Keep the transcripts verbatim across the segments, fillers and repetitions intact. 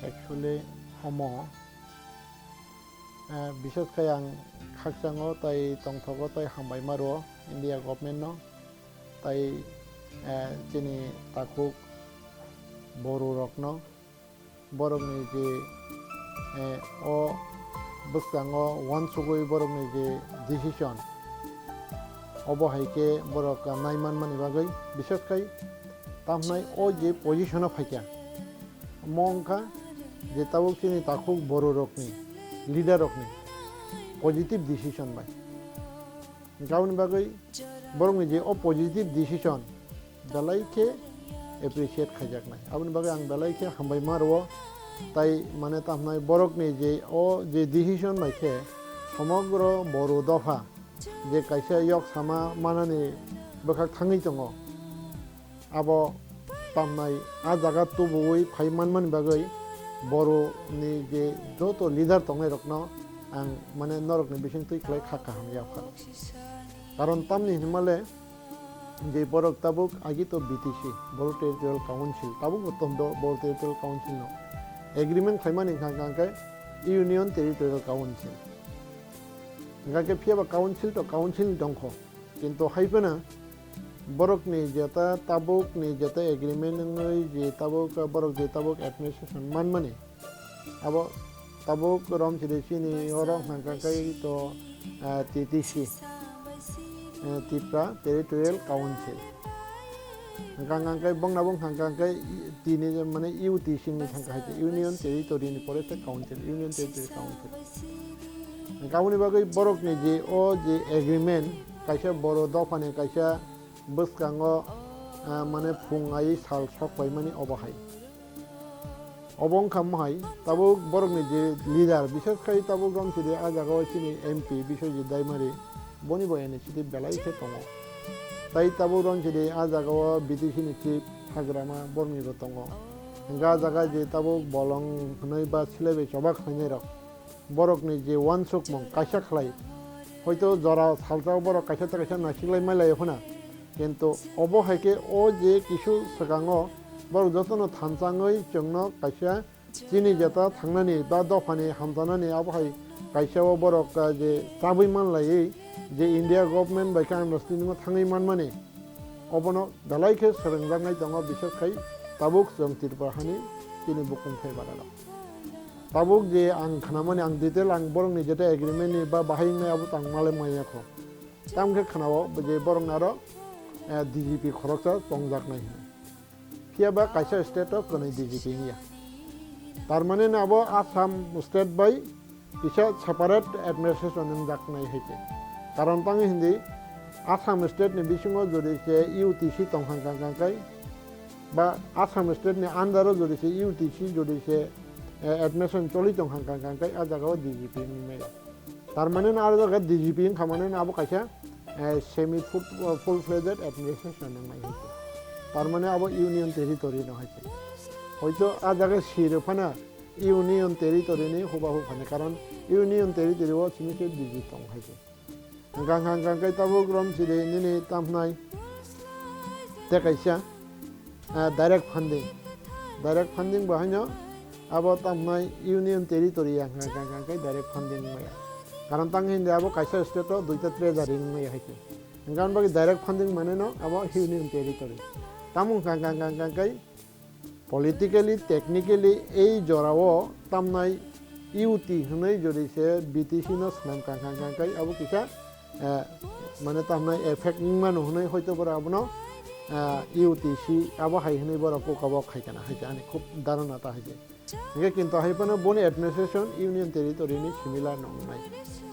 Actually, omo, eh, bises khe ang khakchango tai tongthogo tai hambai ma rwo India government no, tai, eh, chini takhuk Boru rokno, borokni je, eh, o bwskango uansugwi borokni je decision, obo hai khe borok nai manmani bagwi bises khai tamhnai o je position o phaikha, omo wngkha je tabuk chini takhuk Boru rokni, leader rokni positive decision bai. Hwnkhe aboni bagwi borokni je o positive decision belai khe appreciate khaijaknai. Aboni bagwi ang belai khe hambai ma rwo. Tai mane tamhnai borokni je o je decision bai khe somogro Boru dopha je kaisa yok sama manani bwkhak thangwi tongo. Abo tamnai a jaga tubuwi phai manmani bagwi Boroni je joto leader tongnairokno ang mane norokni bisingtwi khlai kha kaham ya pha. Karon tamni hinmale je borok tabuk agi to B T C, Boru Territorial Council, tabuk bo tongdo Boru Territorial Council no agreement khlaimani hwnkha hwnkha khe Union Territorial Council. Hwnkha khe phiyaba council to council ni tongkho. Kintu hai phano borokni jeta tabukni jeta agreement wngwi je tabuk borok je tabuk administration manmani, abo tabuk romchide chini oro hwnkha khe to, ah, T T C, eh, Tripura Territorial Council. Hwnkha hwnkha khe bongna bong hwnkha khe tini mane U T C ni thangkha hai khe Union Territory ni pore se Council, Union Territory Council. Hwnkha aboni bagwi borokni je o je agreement, kaisa Boro dophani kaisa bwskango, ah, mane phung ai sal sok paimani obo hai. Obo wngkha mohai, tabuk borokni je leader, bises khai tabuk romchide a jagao chini M P Biswajit Daimari, boni bo initiative belai khe tongo. Tai tabuk romchide a jagao B T C ni chief Hagrama borokni bo tongo. Hwnkha a jaga je tabuk bolong hwnwi ba silaibai choba khlainairok, borokni je uansukmung kaisa khlai, hoito jora salsa borok kaisa ta kaisa naisiklai mai laio phano, kintu obo hai khe o je kisu swkango borok jotono thansa wngwi chwngno kaisa chini jeta thangnani ba dophani hamjanani abo hai kaisa o borok, ah, je chabwi man laiwi je India government bai khe understanding o thangwi manmani, obono belai khe swrwngjaknai tongo, bises khai tabuk chwng Tripura hani chini bukung phai bararok. Tabuk je ang khnamani, ang detail ang borokni jeta agreement ni ba bahai wngnai abo tang malai maya kho. Tamo khe khnao je borokni aro, eh, D G P khoroksa tongjaknai hwnwi. Phiya ba kaisa state o kwnwi D G P wngya. Tar mane no abo Assam state bai kisa separate administration wngjaknai hai khe. Karon tang hindi Assam state ni bisingo jodi se U T C tong hang kang kang kai, ba Assam state ni under o jodi se U T C jodi se, eh, administration choli tong hang kang kang kai, a jaga o D G P wngwi maya. Tar mane no aro jaga D G P wngkha mane no abo kaisa, eh, semi full, full fledged administration wngnai hai khe. Tar mane abo union territory no hai khe. Hoito a jaga siro phano union territory ni hubahu phani, karon union territory o simi khe D G tong hai khe. Hwnkha hwnkha hwnkha khe tabuk romchide nini tamhnai tei kaisa, ah, direct funding. Direct funding bo haino abo tamhnai union territory ya hwnkha hwnkha hwnkha khe direct funding maya. Karon tang hindi abo kaisa state o duita treasury wngmaya hai khe. Hwnkha hwnkha bagwi direct funding mane no abo union territory. Tamo hwnkha hwnkha hwnkha hwnkha khe politically, technically ei jorao tamnai U T hwnwi jodi se B T C no swnam kang kang kang kai abo kisa, eh, mane tamnai effect wngmano hwnwi hoito borok abono, eh, U T C abo hai hwnwi borok kokabo khai kana hai khe ani khub dharana ta hai khe. Hingke kintu hai phano boni administration union territory ni similar no wngnai.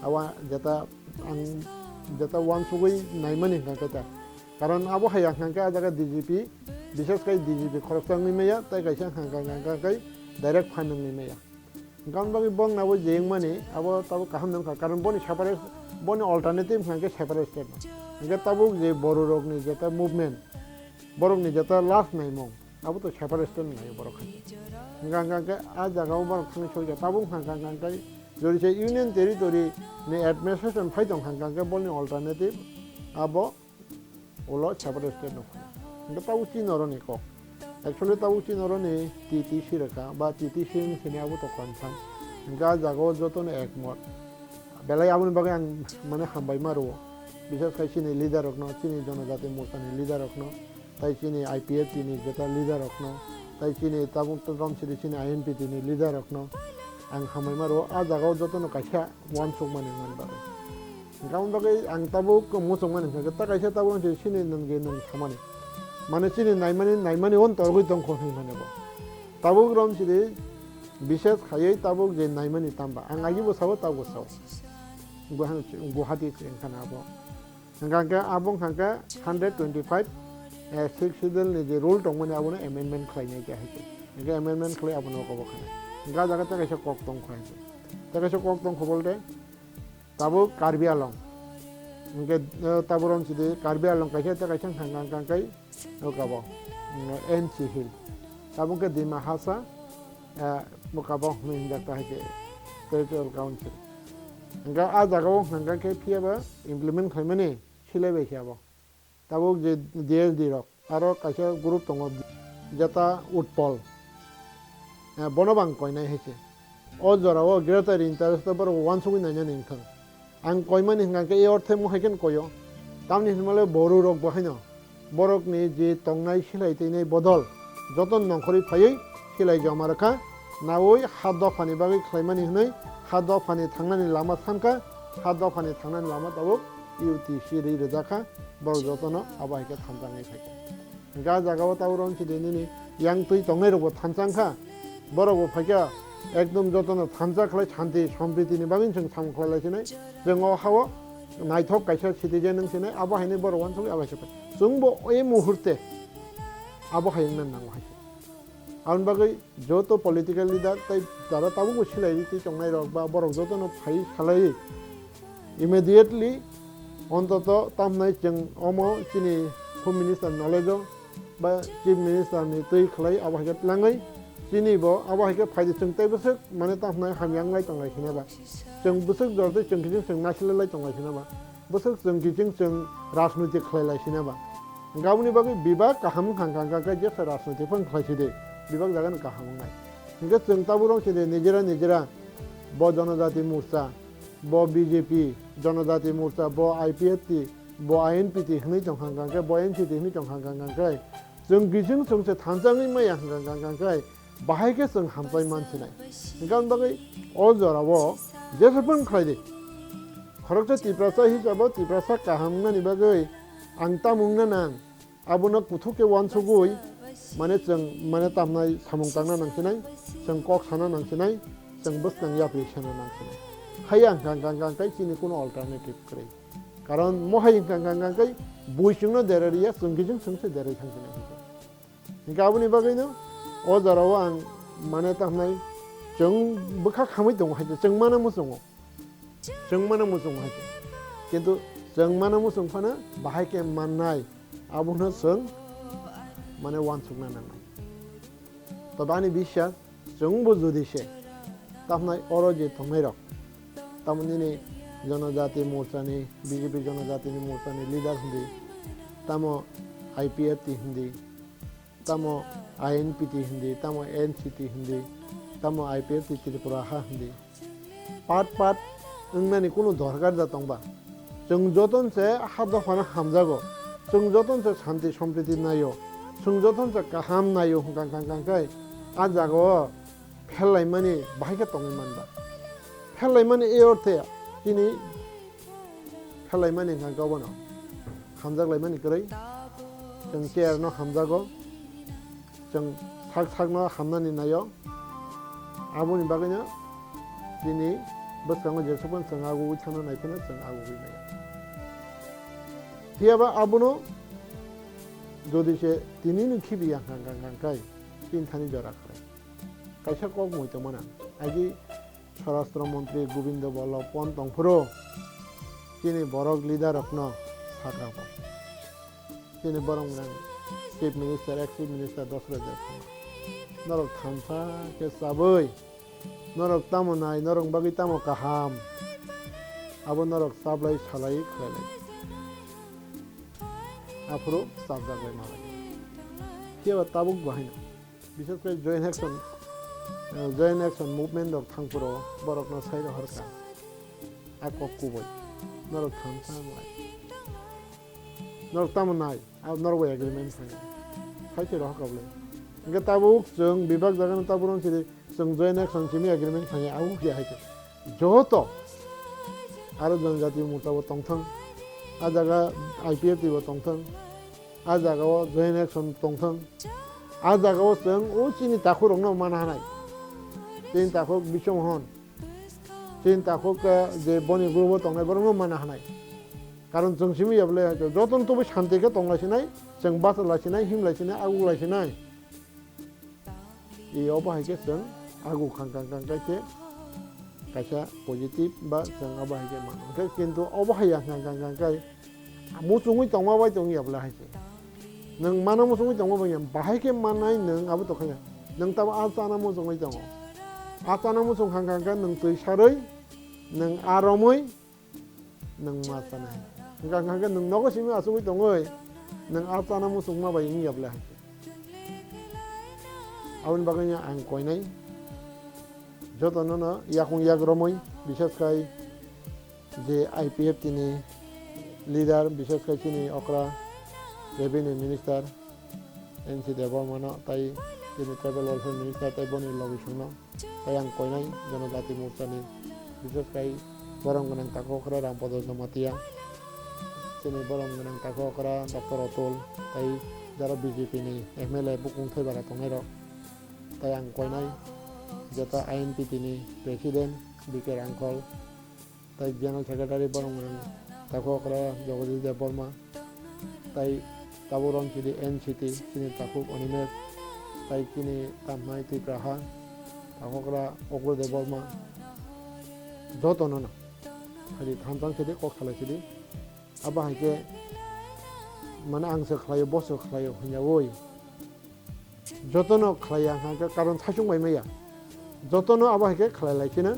Abo jeta ang jeta uansugwi naimani hwnkha khe ta. Karon abo hai hwnkha khe a jaga D G P, bises khai D G P khoroksa wngwi maya, tei kaisa hwnkha hwnkha khe direct funding wngwi maya. Hwnkha bagwi bongna bo je wngmani, abo tabuk kaham nung kha, karon boni separate, boni alternative hwnkha khe separate state no. Hwnkhe tabuk je Bororokni jeta movement, borokni jeta last naimung, abo to separate state nai borok hai. Hwnkha hwnkha khe a jaga o borok thangwi soi kha, tabuk hwnkha hwnkha khe jodi se union territory ni administration phai tong hwnkha hwnkha khe boni alternative abo ulo separate state no phai. Hwnkhe tabuk chini oro ni kok. Actually tabuk chini oroni T T C rwkha ba T T C wng sini abo to confirm. Hwnkhe ah jagao jotono ekmot. Belai aboni bagwi ang mane hambai ma rwo. Bishes khai chini leader rokno, chini Jonojati Morcha ni leader rokno, tai chini I P F T ni jeta leader rokno, tai chini tabuk to romsidi chini I N P T ni leader rokno ang hambai ma rwo. Ah jagao jotono kaisa uansukmani wngmani bagwi. Hwnkhe aboni bagwi ang tabuk muchungmani hwnkhe ta kaisa tabuk ang chini nwng ge nwng samani. Mane chini naimani, naimani on torgwi tongkho hinmani bo. Tabuk romsidi bishes khaiwi tabuk je naimani tamba. Ang agibo sabo tabuk sao. Guha-, Guwahati wngkha na abo. Hwnkha khe abo wngkha khe hundred twenty-five, eh, sixth schedule ni je rule tongmani abono amendment khlainai khe hai khe. Hwnkhe amendment khlai abono kobo khanai. Hwnkhe ah jaga tei kaisa kok tong kho hai khe. Tei kaisa kok tong kho bolte tabuk Karbi Anglong. Hwnkhe, eh, tabuk romsidi Karbi Anglong kaisa tei kaisa wngkha khe, wngkha khe, wngkha bo, mm, N C Hill. Tabuk khe Dima Hasao, eh, wngkha bo hwnwi hwnjak ta hai khe Territorial Council. Hwnkhe ah jagao hwnkha khe phiyaba implement khlaimani silai bai khe abo. Tabuk je D S D rok, aro kaisa group tongo, jeta Utpol. Eh, bono bo ang koinai hai se. O jorao greater interest o borok uansugwi nainani wngthang. Ang koimani hwnkha khe e orthe mo hai khe koio. Tamni hwnmale boru rok bo haino borokni je tongnai silai twinai bodol joto nongkhorwi phaiwi silai joma rwkha. Naui ha dophani bagwi khlaimani hwnwi ha dophani thangnani lama sankha, ha dophani thangnani lama tabuk U T C rwi rwjakha. Borok jotono abo hai khe thansa wngwi phaikha. Hwnkhe ah jagao tabuk romsidi nini yang twi tongnai rokbo thansa wngkha. Borokbo phaikha ekdom jotono thansa khlai shanti sompriti ni bagwi chwng samung khlai lai sinai. Chwng o hao naithok kaisa citizen wng sinai, abo haino borok uansugwi abo hai khe phai. Chwngbo e muhurte abo hai wngna nango hai khe. Aboni bagwi joto political leader tei jara tabukbo silai twi tongnai rok ba borok jotono phai salai immediately ontoto tamhnai chwng omo chini Home Minister knowledge o ba Chief Minister ni twi khlai abo hai khe tlangwi chini bo abo hai khe phaidi chwng tei bwswk mane tamhnai hamya wng lai tong lai sina ba chwng bwswk jor tei chwng kiching chwng naisle lai tong lai sina ba. Bwswk chwng kiching chwng rajniti khlai lai sina ba. Hwnkhe aboni bagwi bebak kaham wngkha hwnkha khe jesa rajniti phano khlai sidi. Bebak jagani kaham wngnai. Hwnkhe chwng tabuk rong sidi nijera nijera bo Jonojati Morcha, bo B J P, Jonojati Morcha, bo I P F T, bo I N P T hwnwi tongkha hwnkha khe, bo N C T hwnwi tongkha hwnkha khe, chwng kiching chwng se thansa wngwi maya hwnkha hwnkha khe, bahai khe chwng hamchai man sinai. Hwnkhe aboni bagwi o jorao jesa phano khlai di. Khoroksa Tiprasa hisabo Tiprasa kaham wngnani bagwi ang tamo wngna nang, abono kuthuk khe uansugwi, mane chwng mane tamnai samung tangna nang sinai, chwng kok sana nang sinai, chwng bwskang yapri sana nang sinai. Haiya hwnkha hwnkha hwnkha hwnkha chini kuno alternative kwrwi. Karon mohai hwnkha hwnkha hwnkha hwnkha bui chwngno dera riya, chwng kiching chwng se derwi thang sinai. Hwnkhe aboni bagwino o jorao ang mane tamnai chwng bwkha khamwi tongo hai se chwng mano muchungo. Chwng mano muchungo hai se. Kintu chwng mano muchung phano bahai khe mannai abono chwng mane uansukna nangnai. Tobe ani biswas chwngbo jodi se tamnai oro je tongnai rok tamo nini Jonojati Morcha ni, B J P Jonojati ni Morcha ni leader hindi, tamo I P F T hindi, tamo I N P T hindi, tamo N C T hindi, tamo I P F T Tripura ha hindi. Part part wngnani kunu dorkar da tongba. Chwng joton se ha dophano hamjago. Chwng joton se shanti sompriti naio. Chwng joton se kaham naio hwnkha hwnkha hwnkha khe a jagao phelaimani bahai khe tongwi manba. Phelaimani e orthe chini phelaimani hwnkha khe obono hamjak laimani kwrwi. Chwng chair no hamjago, chwng sak sak no hamnani naio. Aboni bagwino chini bwskango jesukphano chwng agugwi thangna nai phano chwng agugwi naio. Phiyaba abono jodi se tini no khibiya hwnkha hwnkha khe chini thani jora khlai. Kaisa kok mui tongmana. Agi Swarashtra Montri Gobindo Ballabh Pant tongphuru chini borok leader rokno sakha bo. Chini borok mwnang Chief Minister, ex Chief Minister Dosroj Debbarma. Norok thansa khe chabwi, norok tamo nai, norok bagwi tamo kaham, abo norok chablai salai khlailai. Aphuru chapjak bai malai. Phiya ba tabuk bo haino. Bishes khe joint action, eh, joint action movement rok thangphuru borokno sai rohor kha. A kok kubui. Norok thansa nai. Norok tamo nai. A norok bai agreement khlai. Sai se rohor kha bole. Hingke tabuk chwng bebak jaga no tabuk rong siri chwng joint action simi agreement khlai. Abo khe hai khe. Joto aro jonjati morcha bo tongthang, a jaga I P F T bo tongthang, a jaga o joint action tongthang, a jaga o chwng o chini takhuk rokno mana hanai, chini takhuk Biswa Mohan, chini takhuk, eh, je boni group o tongnai borokno mana hanai, karon chwng simi ya bole joto no tubui shanti khe tong lai sinai, chwng basa lai sinai, him lai sinai, aguk lai sinai. I obo hai khe chwng agu khang khang khang khe kaisa positive ba chwng abo hai khe mano. Hwnkhe kintu obo hai ya khang khang khang khe muchungwi tongma bai tong ya bwla hai khe. Nwng mano muchungwi tongma bai ya, bahai khe mannai nwng abo tongkha ya. Nwng tamo a chana muchungwi tongo. A chana muchung khang khang khe nwng twi sarwi, nwng a romwi, nwng ma chanai. Hwnkha hwnkha khe nwng nogo simi achugwi tongwi, nwng a chana muchungma bai wngya bwle hai khe. Aboni bagwino ang koinai jotono no yakung yak romwi, bishes khai je I P F T ni leader, bishes khai chini okra revenue minister, N C Debbarma no, tai chini tribal welfare minister, tai boni logisong no. Tai ang koinai Jonojati Morcha ni, bishes khai borok gwnang takhuk okra Rampada Jamatia, chini borok gwnang takhuk okra Doctor Atul, tai jara B J P ni M L A bukung thai bara tongnai rok. Tai ang koinai jeta I N P T ni president B K Rangkhol, tai general secretary borok gwnang takhuk okra Jagadish Debbarma, tai tabuk rong chini N C T chini takhuk Animesh, tai chini tamnai Tipraha takhuk okra Ugra Debbarma, jotono no. Hari thamtang sidi kok salai sidi. Abo hai khe mane ang se khlaio, bo se khlaio hwnyaui jotono khlaiya hwnkha khe karon saichung bai maya. Jotono abo hai khe khlai lai kheno.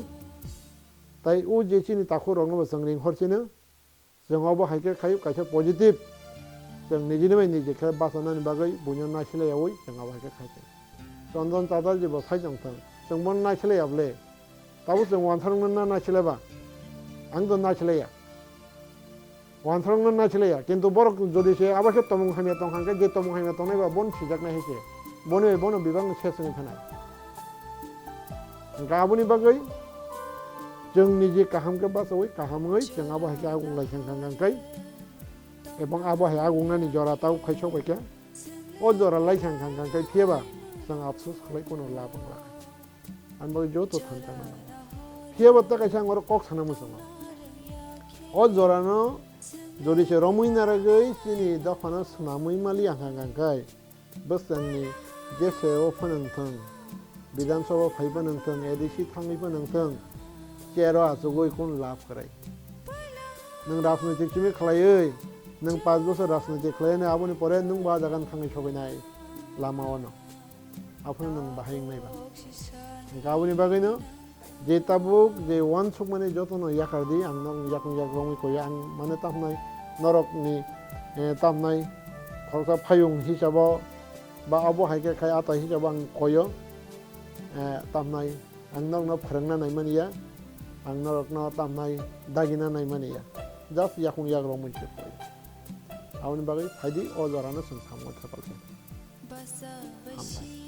Tai o je chini takhuk rokno bo chwng ring hor sino. Chwng obo hai khe khaio kaisa positive. Chwng nijini bai niji khe bachanani bagwi buino naisilaiyaui chwng abo hai khe khai khe. Chondon Chatterjee bo sai tong thang. Chwng bono naisilaiya bwle. Tabuk chwng uansarokno na naisilaiba? Ang to naisilaiya. Uansarokno naisilaiya. Kintu borok jodi se abo khe tomung hamya tong kha khe je tomung hamya tongnai ba bono sijaknai hai se. Boni bai bono bebak no ses wngwi thanai. Hwnkhe aboni bagwi chwng niji kaham khe bachaui kaham wngwi chwng abo hai khe agung lai khe hwnkha hwnkha khe, ebong abo hai agungnani jora tabuk khai sok bai khe, o jora lai khe hwnkha hwnkha khe phiya ba chwng apsus khlai kuno lab wngla. Ani bagwi joto thansa nango. Phiya ba ta kaisa ang oro kok sana muchungo. O jorano jodi se romwi naragwi chini dophano swnamwi mali ang hwnkha hwnkha khe, bwswkni jese o phano wngthang, Bidhan Sabha phai phano wngthang, A D C thangwi phano wngthang, chair o achugwi kun lab kwrwi. Nwng rajnitik simi khlaiwi, nwng panch bosor rajnitik khlaiwi, aboni pore nwng bo ah jaga no thangwi sobainai lama o no. Aphano nwng bahai wngnai ba. Hwnkhe aboni bagwino je tabuk je uansukmani jotono yakar di, ang nok yakung yak romwi koyo, ang mane tamnai norokni, eh, tamnai khoroksa phayung hisabo ba abo hai khe khai ata hisabo ang koyo, eh, tamnai ang nokno phwrwngna naimani ya, ang norokno tamnai dagina naimani ya, just yakung yak romwi se koyo. Aboni bagwi phaidi o jorano chwng samung thepal khe. Hambai.